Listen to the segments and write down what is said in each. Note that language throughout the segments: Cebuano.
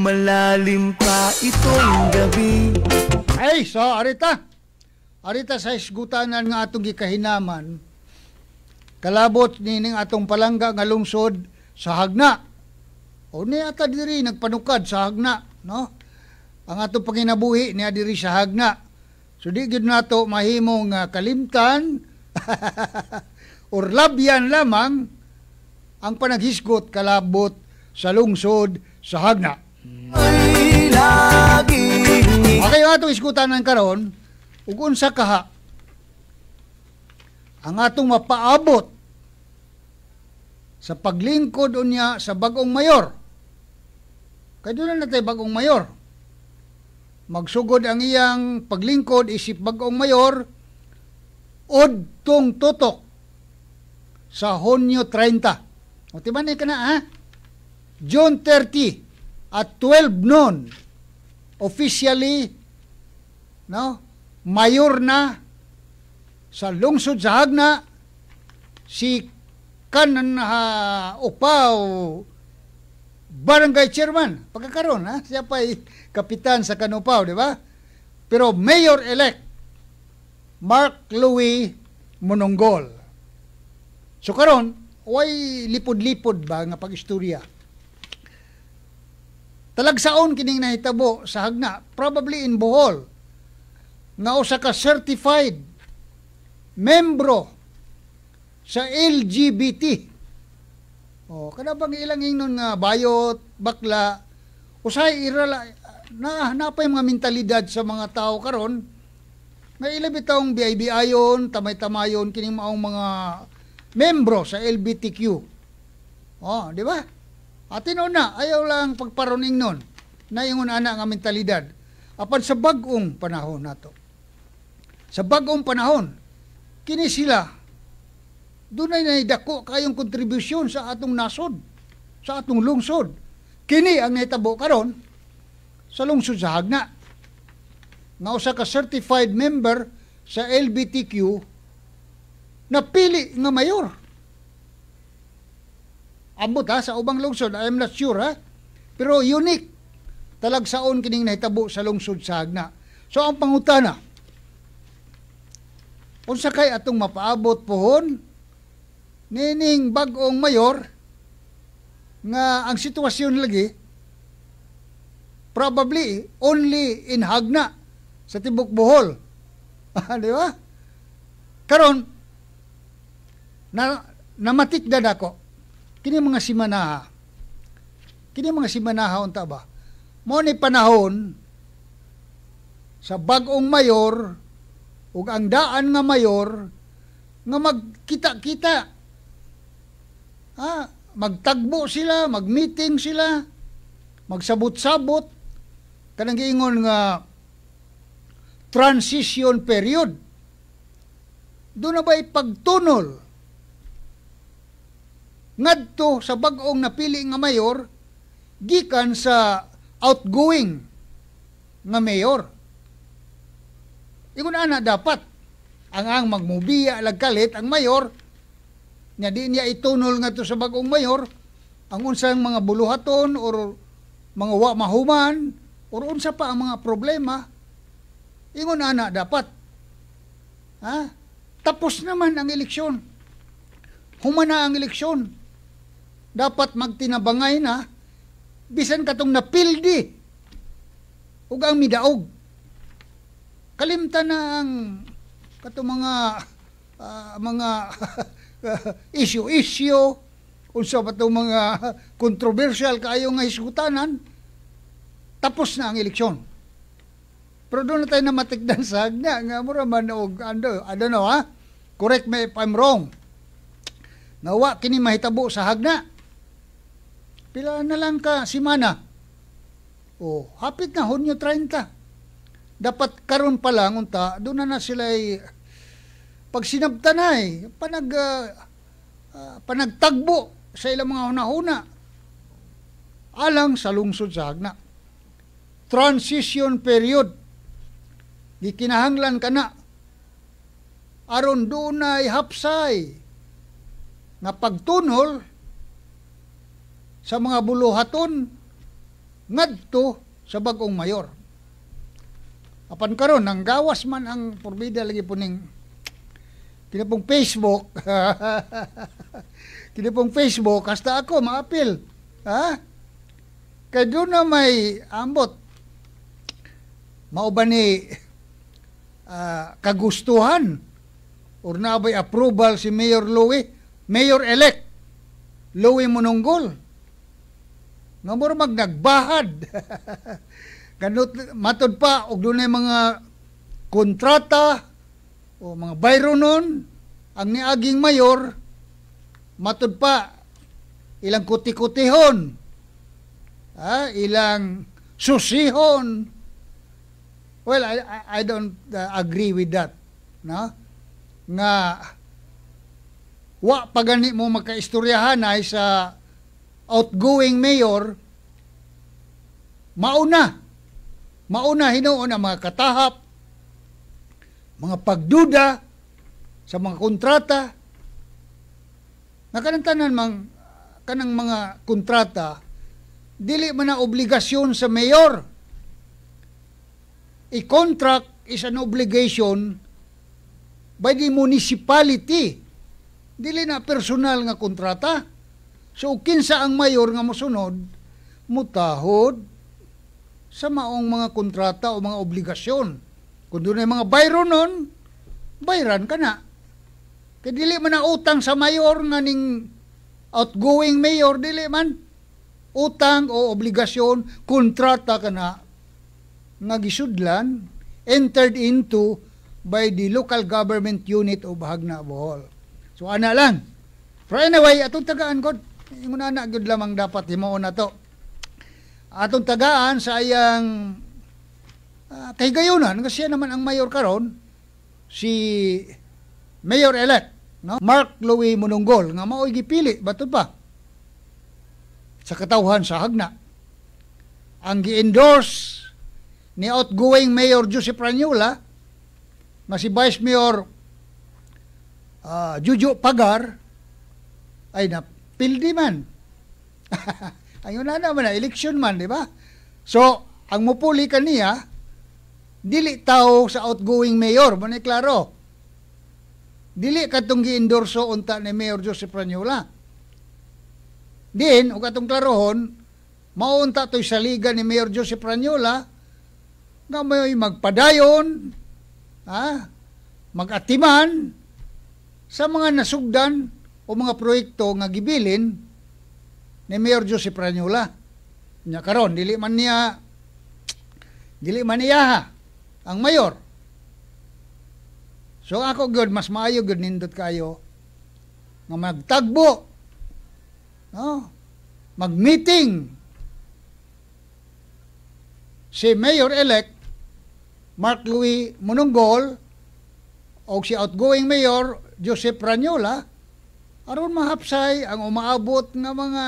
Lumalalim pa itong gabi. Ay, so arita. Arita sa hisgutanan nga atong gikahinaman kalabot nining atong palangga nga lungsod sa Jagna. O ni ata diri nagpanukad sa Jagna, no? Ang atong panginabuhi niya diri sa Jagna. So di gyud nato mahimong kalimtan or labyan lamang ang panaghisgot kalabot sa lungsod sa Jagna. Ay laging Okay, ang atong hisgutanan karon ug unsa kaha ang atong mapaabot sa paglingkod unya sa bagong mayor. Kay duna na tay bagong mayor. Magsugod ang iyang paglingkod isip bagong mayor udtong tutok sa Hunyo 30. O timan ka na ha? June 30 at 12 noon, officially, no, mayor na sa lungsod sa Jagna si kanan Upaw barangay chairman pagkakaron ha, siya pa'y kapitan sa Kanupaw, di ba? Pero mayor elect Mark Louis Monongol. So karon way lipod-lipod ba nga pag-istorya, talagsaon kining nahitabo sa Jagna, probably in Bohol, nga usa ka certified membro sa LGBT. O, kada bang ilang ingnon nga bayot, bakla, usay irala na napay mga mentalidad sa mga tao karon nga ila bitawng BIB ayon, tamay-tamayon kining maong mga membro sa LGBTQ. Oh, di ba? Atin na, ayaw lang pagparoning nun na ingon ana nga mentalidad. Apan sa bag-ong panahon nato. Sa bag-ong panahon, kini sila dunay nay dako kayong kontribusyon sa atong nasod, sa atong lungsod. Kini ang nahitabo karon sa lungsod sa Jagna. Nga usa ka certified member sa LGBTQ napili nga mayor. Ambot ha, sa ubang lungsod, I'm not sure ha. Pero unique talagsaon kining nahitabo sa lungsod sa Jagna. So ang pangutana, unsa kay atong mapaabot pohon nining bag-ong mayor nga ang sitwasyon lagi probably only in Jagna sa tibok Bohol? Di ba? Karon na namatikdan ako kini mga simanaha. Kini mga simanaha unta ba? Mo ni panahon sa bag-ong mayor ug ang daan nga mayor nga magkita-kita. Ha, magtagbo sila, mag-meeting sila, magsabot-sabot kanang giingon nga transition period. Doon na ba ipagtunol ngadto sa bag-ong napili nga mayor gikan sa outgoing nga mayor? Ingon ana dapat ang magmubiya lagkalit ang mayor nya di niya itunol ngadto sa bag-ong mayor ang unsang mga buluhaton or mga wa mahuman or unsa pa ang mga problema. Ingon ana dapat ha. Tapos naman ang eleksyon, human na ang eleksyon, dapat magtinabangay na bisan katong napildi ug ang midaog. Kalimtan na ang katong mga issue-issue, unsa pa tong mga controversial kaayo nga hisgutanan. Tapos na ang eleksyon. Pero doon na tayo namatigdan sa Jagna nga mura man og ando, I don't know ha, correct me if I'm wrong, nawa kini mahitabo sa Jagna. Pila na lang ka simana? O hapit na Hunyo 30. Dapat karon pa lang unta doon na na sila ay pagsinabtanay, panagtagbo sa ilang mga hunahuna alang sa lungsod sa Jagna. Transition period, gikinahanglan kana aron dunay hapsay nga pagtunol sa mga buluhaton. ngadto sa bagong mayor. Apan karon nang gawas man ang porbida lagi po ning kini pong Facebook. Kini pong Facebook, hasta ako maapil. Ha? Kay doon na may ambot. Mao ba ni kagustuhan or naa bay approval si Mayor Louie, Mayor-elect Louie Mononggol, nga mura mag nagbahad. Ganot matod pa og dunay mga kontrata o mga bayronon ang niaging mayor, matod pa ilang kuti-kutihon, ilang susihon. Well, I don't agree with that, no, nga wa pa gani mo makaistoryahan ay sa outgoing mayor, mauna hinuon ang mga katahap, mga pagduda sa mga kontrata nga kanang tanan mang kanang mga kontrata, dili man na obligasyon sa mayor. A contract is an obligation by the municipality, dili na personal nga kontrata. So kinsa ang mayor nga mosunod, mutahod sa maong mga kontrata o mga obligasyon. Kung doon mga bayro nun, bayran ka na. Kay dili man na utang sa mayor nga ning outgoing mayor, dili man utang o obligasyon, kontrata ka na nga gisudlan, entered into by the local government unit of Jagna, Bohol. So ana lang. Pero anyway, atong tagaan ko, ingon ana gyud lamang dapat himuon na to. Atong tagaan sa iyang kahigayunan kasi siya naman ang mayor karon, si Mayor-elect, no, Mark Louis Mononggol, nga mao'y gipili batud pa sa katawhan sa Jagna. Ang gi-endorse ni outgoing Mayor Joseph Rañola nga si Vice Mayor Jujo Pagar ay napildi man. Ayun na naman na, election man, di ba? So, ang mupuli kaniya, dili tao sa outgoing mayor, mo klaro. Dili katong gi-endorso unta ni Mayor Joseph Rañola. Din, ug atong klarohon, maunta to'y saligan ni Mayor Joseph Rañola nga may magpadayon, ha, magatiman sa mga nasugdan o mga proyekto nga gibilin ni Mayor Joseph Rañola. Nya karon dili man niya ha, ang mayor. So ako gyud, mas maayo gyud, nindot kayo nga magtagbo, no, mag-meeting si Mayor-elect Mark Louis Mononggol o si outgoing Mayor Joseph Rañola aron mahapsay ang umaabot nga mga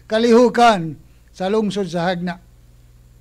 kalihukan sa lungsod sa Jagna.